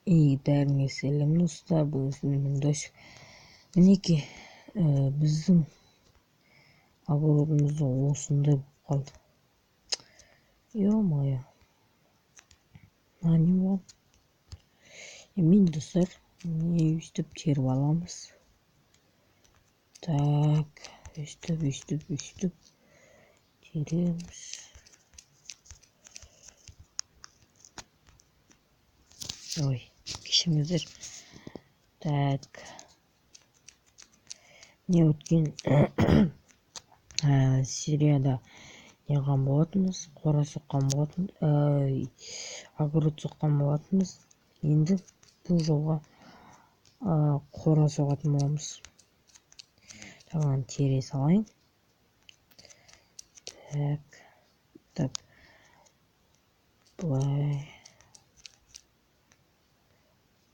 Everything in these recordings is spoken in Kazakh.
И бәріңе сәлем, достар, бүгін сіздермен Досик. Мінекей, біздің огородымызда осындай болып қалды. Ё-моё. Мына не болған? Мен, достар, не өйстіп теріп аламыз. Так, өйстіп, өйстіп, өйстіп тереміз. Ой, кешіріңіздер. Так. Не өткен серияда неған болатынбыз, қора соққан болатын, огород соққан болатынбыз. Енді бұл жолға қора соғатын боламыз. Тағын тере салайын. Так, так. Былай.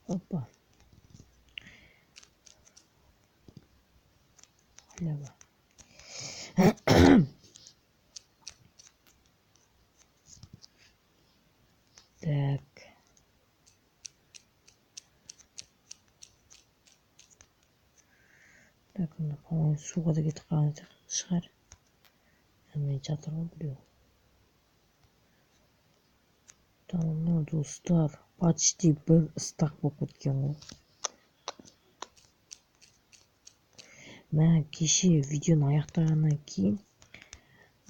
Опа. Халява. Так. Так, мына, по-моему, суға да кетіп қалған шығар. Міне жатыр ғой біреу. Мына, достар, почти бір ыстақ болып кеткен ғой. Мә, кеше видеоны аяқтағаннан кейін,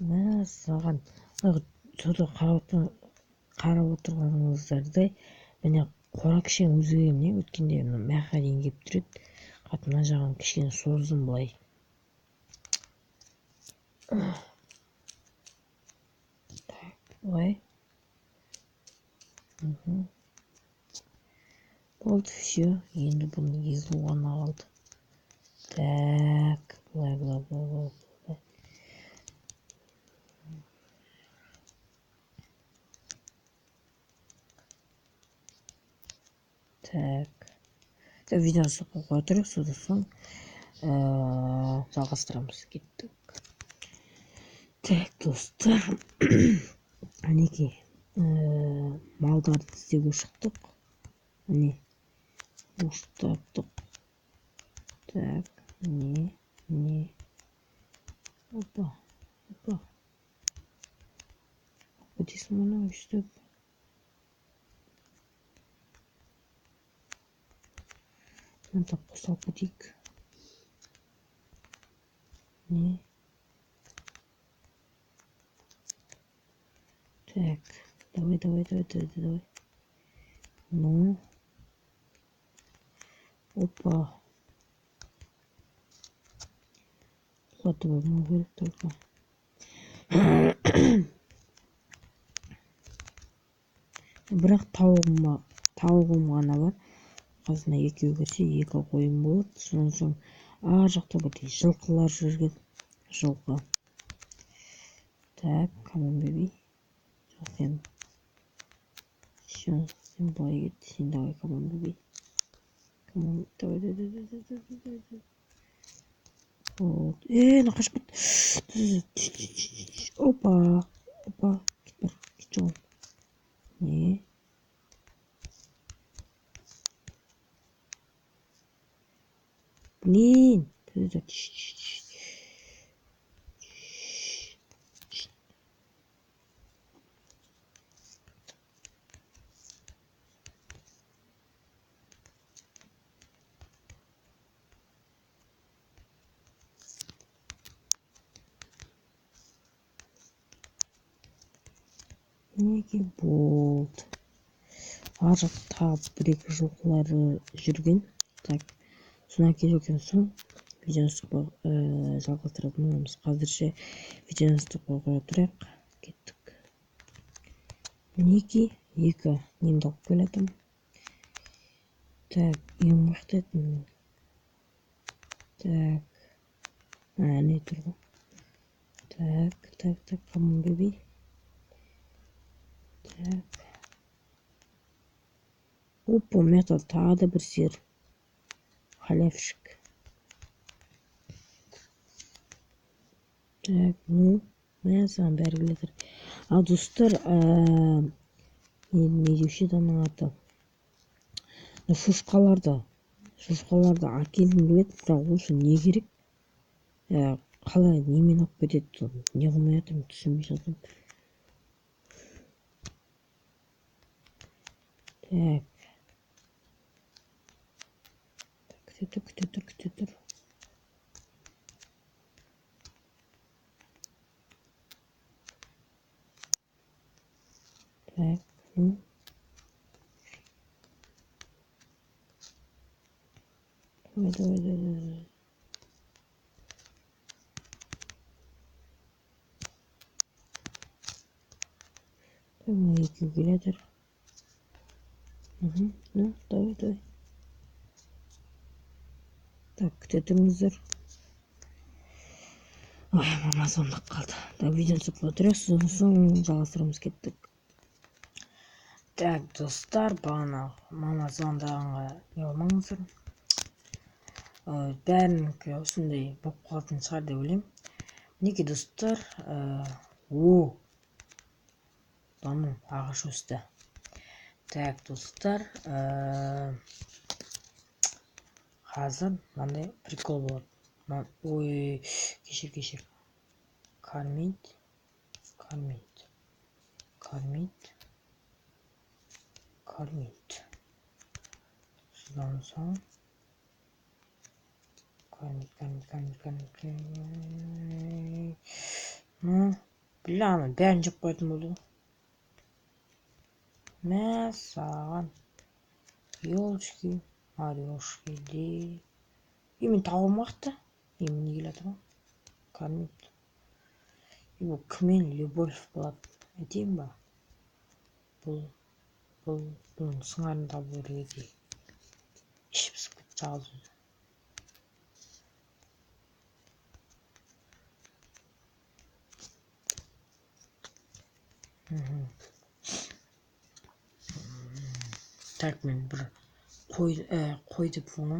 мә, саған сода қарап отырғаныңыздардай, міне қора кішкене өзгерген, не өткенде мына маяққа дейін келіп тұр еді. Қат мына жағын кішкене создым былай. Так, былай. Болды, все. Енді бұны езу ғана қалды. Так, былай, былай, былай, былай, былай. Так. Так, видеоны стоп қоя тұрайық, содан соң жалғастырамыз. Кеттік. Так, достар. Мінекей, малдарды іздеуге шықтық. Міне, таптық. Так, не, не. Опа, опа. Кетесің мұны өйстіп. Мына тап қосалып кетейік. Не. Так, давай, давай, давай, давай, давай. Ну. Опа. Құлатып алмау керек только. Бірақ тауығым ғана бар. Қазына екеуі кірсе, екі қойым болады. Содан соң ар жақта бір жылқылар жүрген. Жылқы. Так, come on, baby. Жоқ, сен. Всё, сен былай кет. Сен давай, come on, baby. Come on, давай, давай, давай, давай, давай, давай, давай. Вот. Мына қашып кетті. Опа, опа, кет бар, кет жоғал. Не? Блин. Неге болды? Ар жақта тағы бір-екі жылқылары жүрген. Так, содан келген соң видеоны жалғастыратын боламыз. Қазірше видеоны қоя тұрайық. Кеттік. Мінекей, екі немді алып келатырмын. Так, үйім қаяқта еді менің? Так, не тұр ғой. Так, так, так, come on, baby. Так. Опа, мына жақта тағы да бір сиыр. Халявщик. Так, ну, мына саған бәрі келе жатыр. Ал, достар, не деуші еді аның аты? Шошқаларды әкелгім келеді, бірақ ол үшін не керек? Қалай немен алып кетеді, не қылмай жатырмын, түсінбей жатырмын. Так. Күте тұр, күте тұр. Так, ну. Давай, давай, давай. Так, мына екеуі келе жатыр. Ну, давай, давай. Так, күте тұрыңыздар. Ой, мама звондап қалды. Так, видеоны түсіріп отырайық, содан соң жалғастырамыз, кеттік. Так, достар, бағана мама звондағанға не болмаңыздар. Бәрінікі осындай болып қалатын шығар деп ойлаймын. Мінекей, достар, о, даму ағаш өсті. Так, достар, қазір мынандай прикол болады. Ой, кешір. Кормить, кормить, кормить, кормить. Содан соң кормить, кормить, кормить, кормить, кормить. Ну, бля, ана бәрін жеп қоятын болды ғой. Мә саған. Елочки, орешки, де. И мен тауым уақытта. И міне келе жатыр ғой. Кормить. И бұл кіммен любовь болады? Айтайын ба? Бұның сыңарын табу керек еді. Ішіп пысып кетті жалғыз өзі. Так, мен бір қой деп оны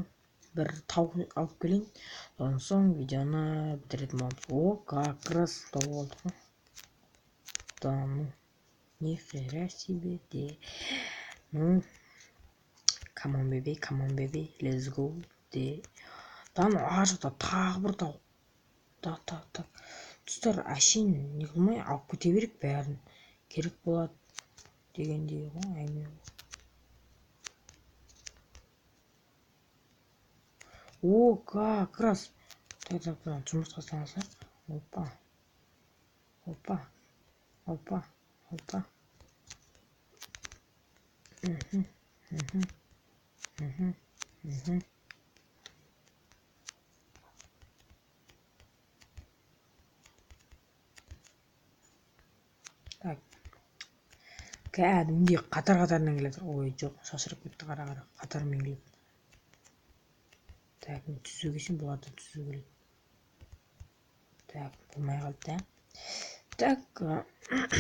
бір тауық алып келейін. Содан соң видеоны бітіретін боламыз. О, как раз тауық алдық қой. Да ну, нихера себе де. Ну, come on baby, come on baby, let's go де. Да ну, ар жақта тағы бір тауық. Так, так, так. Достар, әшейін не қылмай алып кете берейік бәрін. Керек болады дегендей ғой, әңгіме. О, как раз. Так, так, так, жұмыртқа салсақ. Опа. Опа. Опа. Опа. Так. Кәдімгідей қатар-қатарынан келеді. Ой, жоқ, шашырап кетті, қара-қара. Қатармен келеді. Так, мен түзу келсем бұлар да түзу келеді. Так, болмай қалды да. Так,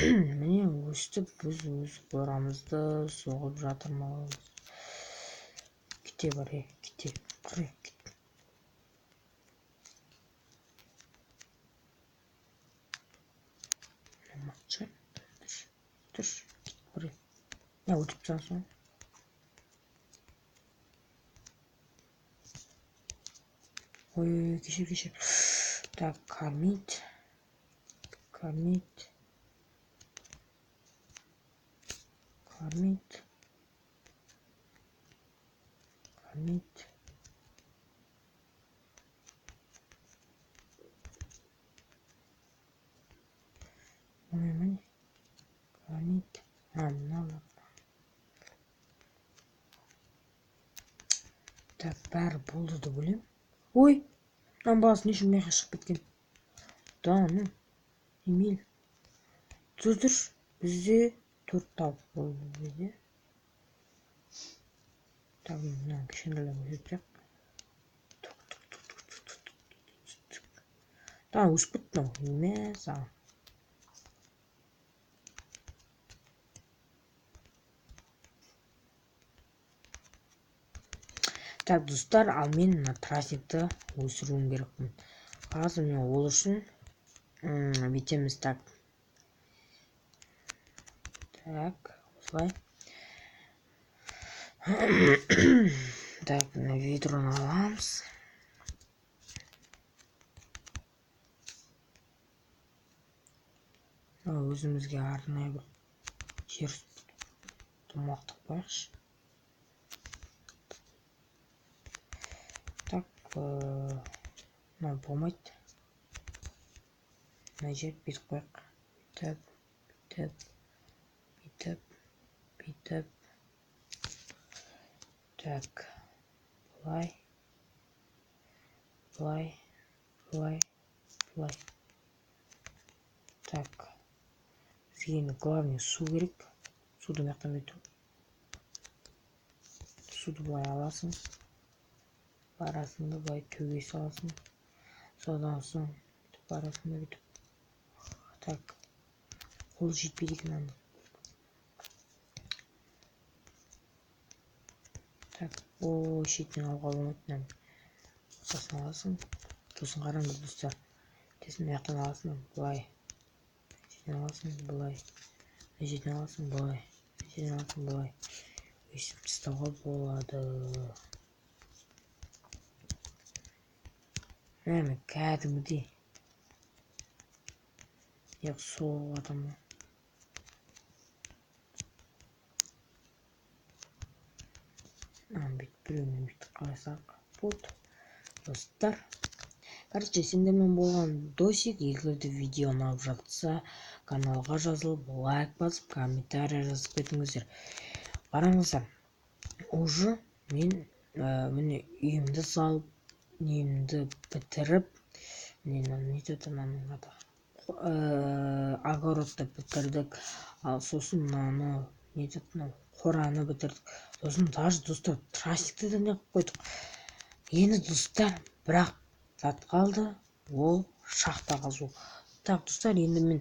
міне өстіп біз өз қорамызды соғып жатырмыз. Кете бар, кете, құр, кет. Түш, кет, бар. Не, өтіп тұрсың. Ой, кешір, кешір. Так, кормить. Кормить. Кормить. Кормить. Ой, міне. Кормить. А, мынау. Так, бәрі болды деп ойлаймын. Ой, мынаның баласы не үшін мияққа шығып кеткен? Да, ну, Эмиль. Түр, бізде 4 тауық болды бізде. Так, мынаны кішкентайлап өсірсек. Да, өсіп кетті мынау. Мә саған. Так, достар, ал мен мына тростникті өсіруім керекпін. Қазір мен ол үшін бүйтеміз, так. Так, осылай. Так, мына ведроны аламыз. Өзімізге арнайы бір жер домалақтап қояйықшы. Так, мынау болмайды. Мына жер бүйтіп қояйық. Бүйтіп, бүйтіп, бүйтіп, бүйтіп. Так, былай, былай, былай, былай. Так, бізге енді главный су керек. Суды мына жақтан бүйтіп, суды былай аласың, барасың да былай төге саласың, содан соң бүйтіп барасың да бүйтіп. Так, қол жетпейді екен ана. Так, о, шетінен алуға болмайды мынаны. Сосын аласың, сосын қараңдар достар, сосын мына жақтан аласың, былай, шетінен аласың, былай, мына жерден аласың, былай, мына жерден аласың, былай. Өйстіп тастауға болады. Міне кәдімгідей неғып соғып жатырмын. Бүйтіп біреумен бүйтіп қарасақ болды достар. Короче, сендермен болған Досик. Егер де видео ұнап жатса, каналға жазылып, лайк басып, комментарий жазып кетіңіздер. Қараңыздар, уже мен міне үйімді салып, немді бітіріп, міне не айтады мынаның аты, огородты бітірдік. Ал сосын мынаны не айтады, мынау қораны бітірдік. Сосын даже достар трастикті де неғып қойдық. Енді достар бірақ зат қалды, ол шахта қазу. Так, достар, енді мен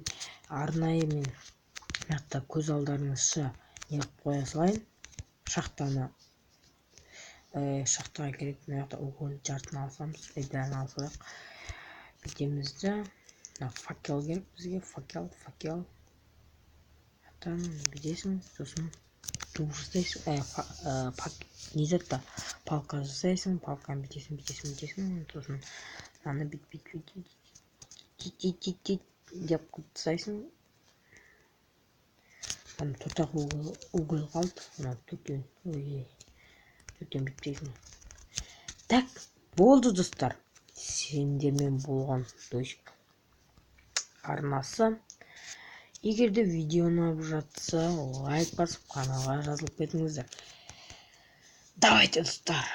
арнайы мен мына жақта көз алдарыңызша неғып қоя салайын. Шахтаны, шахтаға керек мына жақта уголь жартысын алсамыз, бәрін алып алайық. Бүйтеміз де, мына факел керек бізге, факел, факел. Жақтан бүйтесің, сосын дуб жасайсың, не зат та, палка жасайсың, палканы бүйтесің, бүйтесің, бүйтесің, сосын мынаны бүйтіп, бүйтіп, бүйтіп, бүйтіп, бүйтіп, бүйтіп деп қылып тастайсың. Ана төрт ақ уголь қалды, мына төртеуін, ой, төртеуін бүйтіп тастайсың. Так, болды достар. Сендермен болған Досик арнасы. Егер де видео ұнап жатса, лайк басып, каналға жазылып кетіңіздер. Давайте, достар.